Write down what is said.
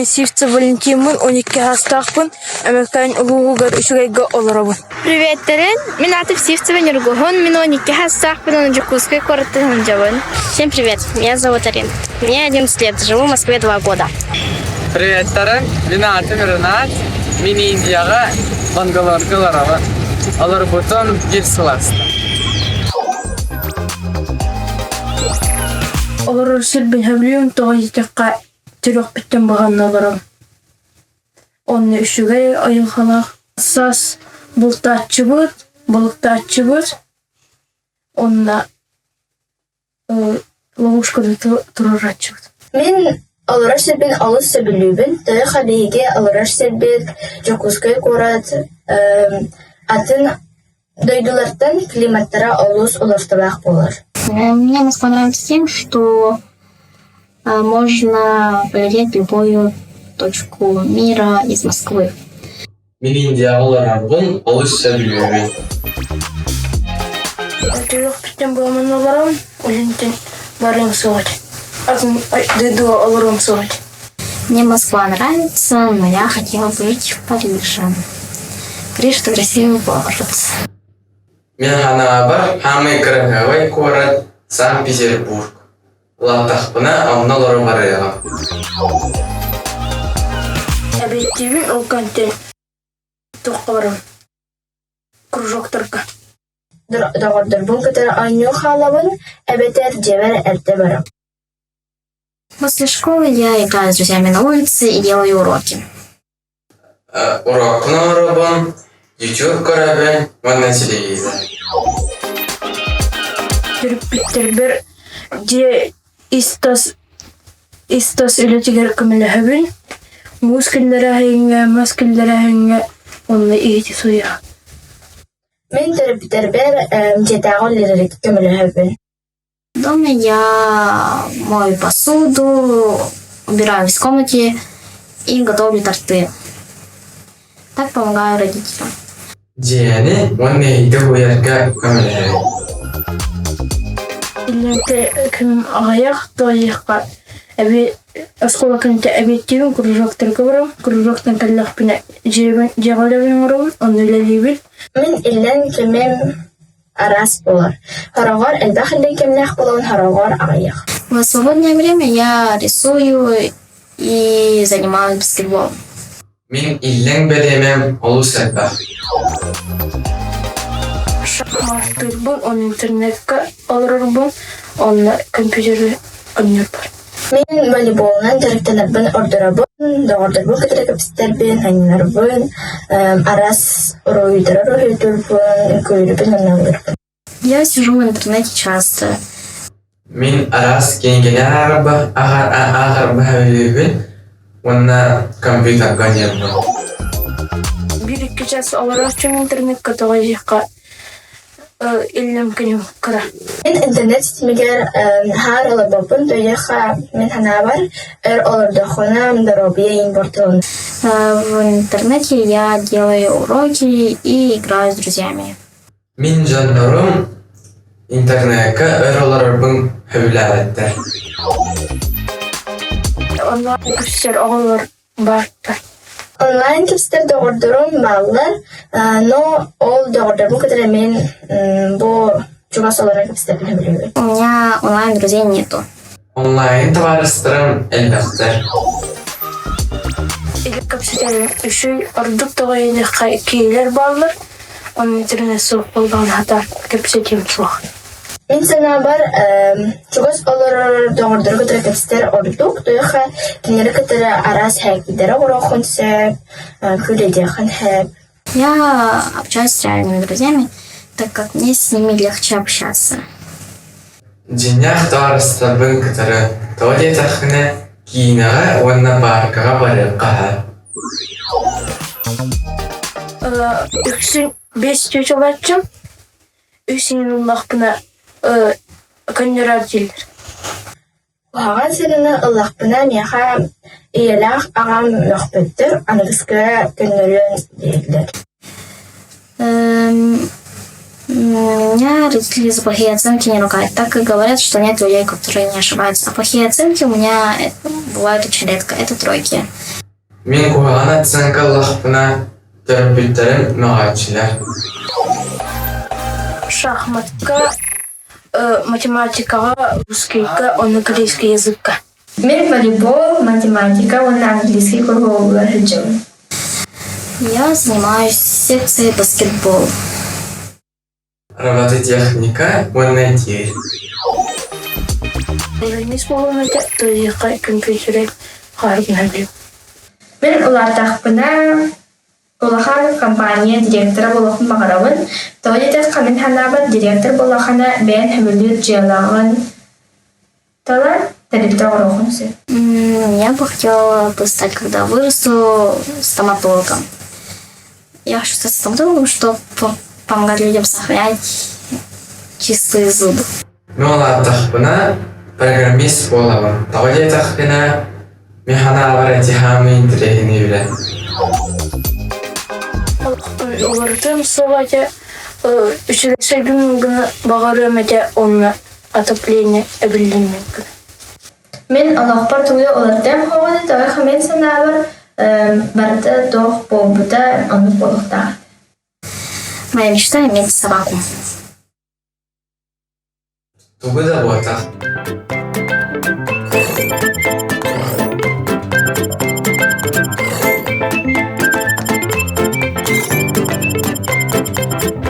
Сивцев Валентиммын, 12 саастаахпын, Өмөкөөн улууһугар үчүгэйгэ олоробун. Приветтерин, мин аатым Сивцева Ньургуһун, мин 12 саастаахпын, уонна Дьокуускай куораттан сылдьабын. Всем привет, меня зовут Арина. Мне 11 лет, живу в Москве 2 года. Приветтерин, мин аатым Ренат, мин Индияҕа Бангалорга олоробун. Олорбутум биир сыл ааста. Олорор сирбин сөбүлүүм, тоҕо диэтэххэ, төрүөхпүттэн баҕанна олоробун. Онно үчүгэй айылҕалаах саас бултааччыбыт, балыктааччыбыт уонна ловушканы туруорааччыбыт. Мин олорор сирбин олус сөбүлүүбүн. Тыа биһиги олорор сирбит Дьокуускай куорат атын дойдулартан климаттара олус уларыталаах буолар. Мне Москва нравится тем, что можно полететь в любую точку мира из Москвы. Мин Индияҕа олорорбун олус сөбүлүүбүн. Төрүөхпүттэн буламан олоробун, ол барыам суох этэ. Атын дойдуга олоруом суох этэ. Мне Москва нравится, но я хотела бы жить в Париже. Париж – это красивый город. Мин ханаабар хаамай кыраһыабай куорат Санкт-Петербург. Улааттахпына онно олоро барыаҕым. Эбиэттиибин ол кэнтэн туохха барабын кружоктарга. Доҕордорбун кытары оонньуу хаалабын эбэтэр дьиэбэр эрдэ барабын. После школы я играю с друзьями на улице и делаю уроки. Урокпун оҥоробун, YouTube көрөбүн уонна телевизор. Төрөппүттэрбэр дьиэ ис-тас ис-тас үлэтигэр көмөлөһөбүн. Муус киллэрээһиҥҥэ, мас киллэрээһиҥҥэ уонна иһити сууйаҕын. Мин төрөппүттэрбэр дьиэтээҕи үлэлэргэ көмөлөһөбүн. Дома я мою посуду, убираюсь в комнате и готовлю торты. Так помогаю родителям. Дьиэни уонна иһити уйарга көмөлөһөбүн. Иллэҥтэ күнүм аҕыйах, тоҕо эби оскуола күнүтэ эбиэттиибин, кружоктарга барабын, кружоктан кэллэхпинэ дьиэбин дьиэҕэ үлэбин оҥоробун, онно үлэлиибин. Мин иллэҥ кэмим араас буолар. Хороҕор элбэх иллэҥ кэмнээх буолан, хороҕор аҕыйах. В свободное время я рисую и занимаюсь баскетболом. Мин иллэҥ бэлиэмэм олус элбэх. Шахматтыырбын, уонна интернекка олорорбун, уонна компьютеры оонньуурбун. Мин волейболунан дьарыктанарбын ордоробун, доҕордорбун кытары кэпсэтэрбин, анньынарбын, араас уруһуйдары уруһуйдуурбун, үҥкүүлүүрбүн уонна ыллыырбын. Я сижу в интернете часто. Мин араас кинигэни ааҕарба сөбүлүүбүн уонна компьютерга оонньуурбун. Биир-икки час олорооччум интернекка тоҕо диэххэ иллэҥ күнүм кыра. Мин интернет ситимигэр наһаа олорбоппун, туйахха мин санаабар өр олордоххуна доруобуйа иин бортуон. В интернете я делаю уроки и играю с друзьями. Мин дьоннорум интернекка өр олорорбун сөбүлээбэттэр. Онлайн көрсөр оҕолор бааттар. Онлайн кэпсэтэр доҕордорум бааллар, но ол доҕордорбун кытары мин бу чугас олорон кэпсэтэрбин сөбүлүүбүн. У меня онлайн друзей нету. Онлайн табаарыстарым элбэхтэр. Или кэпсэтэр үчүгэй ордук тоҕо диэтэххэ киилэр бааллар, онно интернет суох буоллаҕына хата кэпсэтиэм суох. Мин санаабар, чугас олорор доҕордору кытары кэпсэтэр ордук, туйаха кинилэри кытары араас һээккидэрэ оҥоруоххун сөп, күлэдиэххин сөп. Я общаюсь с реальными друзьями, так как мне с ними легче общаться. Дьиҥнээх табаарыстарбын кытары тоҕо диэтэххинэ, киинэҕэ уонна пааркаҕа барыахха Үксүн биэс чүөчэлээччим, Үс иҥин ыллахпына көннөрөөр дииллэр. Куһаҕан сырыыны ыллахпына миэхэ ийэлээх аҕам мөхпүттэр, аныгыскыга көннөрүөн дииллэр. Меня родители за плохие оценки не ругают, так как говорят, что нет людей, которые не ошибаются. А плохие оценки у меня бывают очень редко, это тройки. Мин куһаҕан оценка ыллахпына, төрөппүттэрим мөҕөөччүлэр. Шахматка, математикаҕа, русскийга, уонна корейский языкка. Мин волейбол, математика уонна английский куруһуогугар сылдьабын. Я занимаюсь секцией баскетбол. Робототехника уонна тиэр. Программист буолуом этэ, туйахха компьютеры хаарбыһа Мин улааттахпына улахан компания директора буолуохпун баҕарабын. Тоҕо диэтэххэ, мин санаабар, директор буоллаххына бэйэн сөбүлүүр дьыалаҕын талан тэрилтэ оҥоруоххун сөп. Я бы хотела бы стать, когда вырасту, стоматологом. Я хочу стать стоматологом, чтобы помогать людям сохранять чистые зубы. Мин улааттахпына программист буолабын. Тоҕо диэтэхпинэ, мин санаабар этиһаамы интэриэһинэй үлэ. Уларытыам суоҕа этэ, үчүгэй гына баҕарыам этэ уонна отопление эбиллиннин гына. Мин олохпор тугу уларытыам суоҕа тоҕо мин санаабар барыта туох буолбута оннук буолуохтаах. Моя мечта иметь собаку. Тугу да буотах.